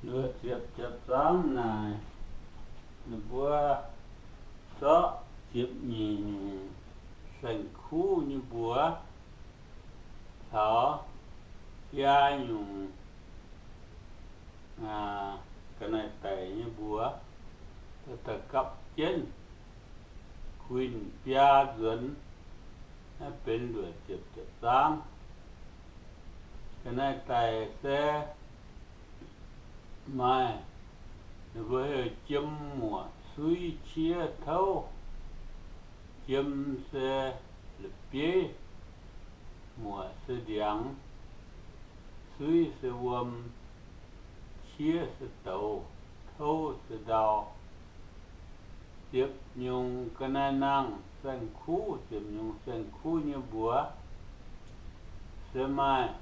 Ziepc, ziepc zaangv naaic, ninh mbuo zorqv ziepc nyeic nyungc saeng-kuv nyei mbuox caux biaa nyungc ga'naaiv-daic nyei mbuox daaih gapv jienv kuinx biaa nzuonx, naaiv benx luoqc ziepc ziepc zaangv. Ga'naaiv-daic se maaih, ninh mbuo heuc jiem, muoqc, suiv, qiev, touv. Jiem se la'bieiv, muoqc se ndiangx, suiv se wuom, qiev se douz, touv se ndau. Ziepc nyungc ga'naaiv-nangh saeng-kuv, ziepc nyungc saeng-kuv nyei mbuox se maaih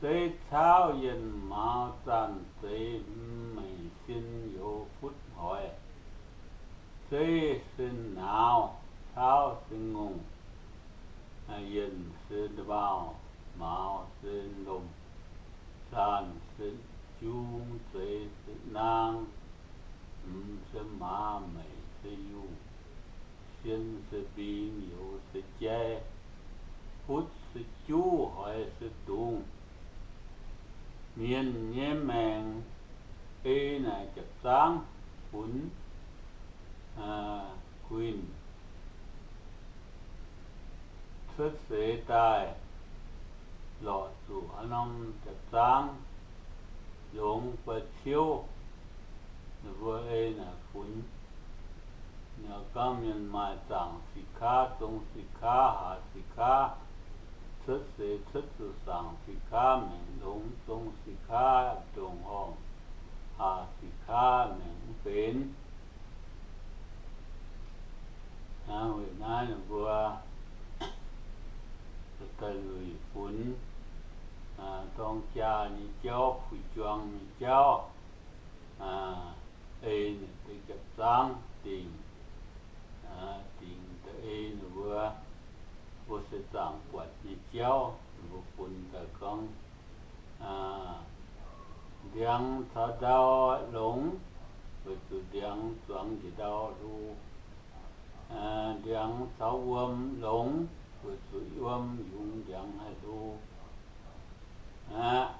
zeiv caauv, yienh mauz, zaanh zeix, mv meic sin youz, futv hoix. Zeiv se nauz, caauv se ngongh, yienh se nda'maauh, mauz se lomh, zaanh se jung, zeix se naang, mz se maaz, meic se yungh, sien se mbing, youz se jai, futv se juv, hoix se dungz. Mienh nyei maengc ei naaic jepc zaangv funx, kuinx cuotv seix daaih lorqc zuqc haaix norm jepc zaangv, longx fai ciouv, ninh mbuo ei naaic funx. Gorngv mienh maaih zaangc sic kaav, zong sic kaav, haaz sic kaav, cuotv seix cuotv zuqc zaangc sic kaav, maengc longx, zong sic kaav, ndongc horngc, haaz sic kaav, maengc mv benx. Weic naaiv ninh mbuo daaih luic funx dorng jaa nyei jauv, puix juang nyei jauv, ei naaic deix jepc zaangv dingc, dingc da'ei ninh mbuo, mbuo se zaangc buatc nyei jauv, ninh mbuo funx daaih gorngv, ndiangx caux ndau longx, weic zuqc ndiangx zuangx njiec ndau hlo. Ndiangx caux wuom longx, weic zuqc wuom yungz ndiangx haih hlo. Aqv,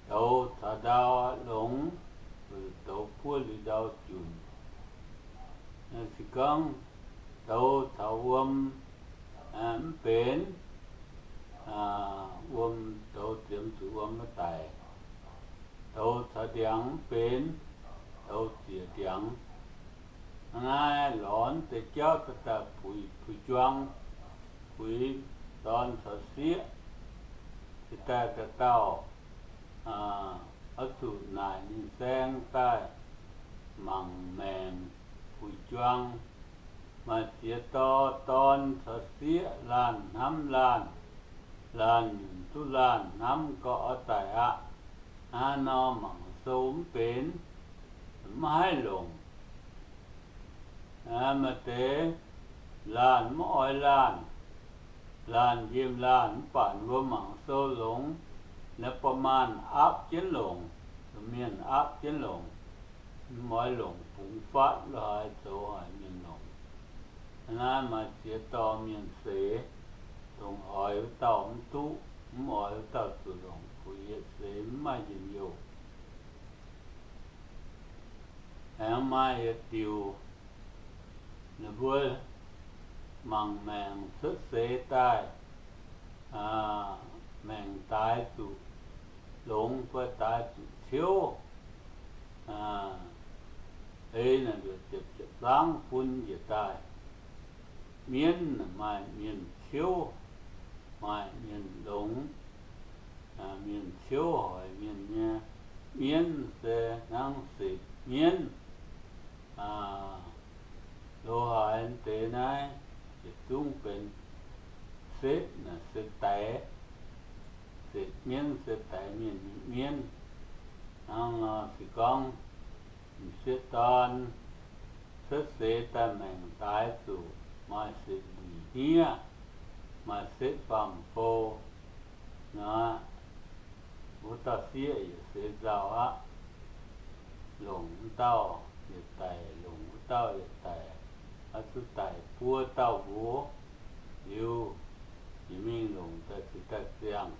douz caux ndau longx, weic zuqc douz buov liuz ndau junc. Se gorngv douz caux wuom mv benx, wuom douz ziemx zuqc wuom maiv daic. Douz caux ndiangx mv benx, douz ziec ndiangx. Naaiv lorz deix jauv daaih puix, puix juang, puix dorn caux sieqv, se daaih dauh dauh oix zuqc naaic ninh saeng daaih mangc maengc puix juang. Maaih ziex dorh dorn caux sieqv laanh hnamv laanh, laanh duqv laanh hnamv gorqv oix daic aqv. Hnangv nor mangc sou mv benx, mv haih longc. Maaih deix laanh mv oix laanh, laanh nqemh laanh mv baac mbuo mangc sou longx, naaiv ba'maanh aapv jienv longc, mienh aapv jienv longc, mv oix longc bungx fatv lo haaix zoux haic mienh longc. Naaiv maaih ziex dorh mienh seix, dongh oix wuov dauh mv duqv, mv oix wuov dauh zuqc longc, kuh yietc seix mv maaih njien-youh. Aengx maaih yietc diuc, ninh mbuo mangc maengc cuotv seix daaih, maengc daaix zuqc longx fai daaix zuqc ciouv, ei naaic ziepc, ziepc zaangv bun njiec daaih. Mienv maaih mienh ciouv, maaih mienh longx. Mienh ciouv hoic mienh nyei mienv se hnangv setv mienv. Lo haaix deix naaiv yietc zungv benx setv naaic se daix, setv mienv se daix mienh nyei mienv. Hnangv nor se gorngv m'sieqv dorn cuotv seix daaih maengc daaix zuqc maaih setv luic hniev, maaih setv faam-fou. Naaiv Wuov dauh sieqv yietc seix nzauh aqv. Longc wuov dauh yietc daic, longc wuov dauh yietc daic, oix zuqc daic buo dauh nqox liuz, yie mingh longc daaih ziqc daaih ziangh.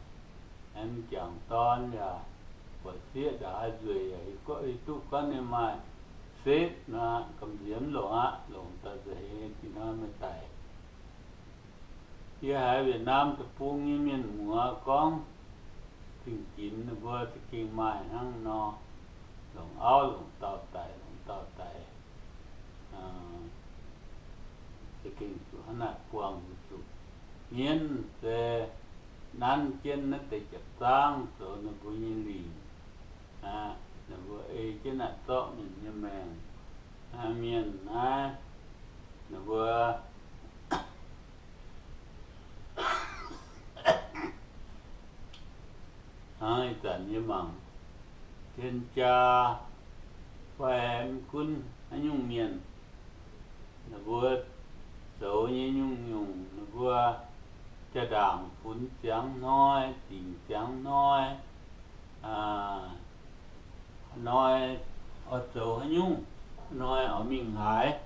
Aengx m'jangc dorn yaac buatc sieqv ndaaih haih nzueic yaac hiuv duqv gorngv ninh maaih setv nor, gamh nziex mv longc aqv, longc daaih nza'heix dih hnoi meih daic. Yie haiz Việt Nam deic-bung nyei mienh muoz gorngv zingh ginx ninh mbuo za'gengh maaih hnangv nor, longc auv longc dauh daic, longc dauh daic, za'gengh zuqc hnangv naaic buangh zuqc. Hmien se nanv jienv naaiv deix jaav-zaangv zoux ninh mbuo nyei lingc. Ninh mbuo ei jienv naaic zorqv ninh nyei maengc. Mienh naaiv, ninh mbuo hnangv ih zanc yie mangc dien jaa fai mv gunv haaix nyungc mienh, ninh mbuo zoux nyei nyungc-nyungc, ninh mbuo jaa-ndaangc funx ziangx hnoi, dingc ziangx hnoi, hnoi oix zoux haaix nyungc, hnoi oix mingh haaix,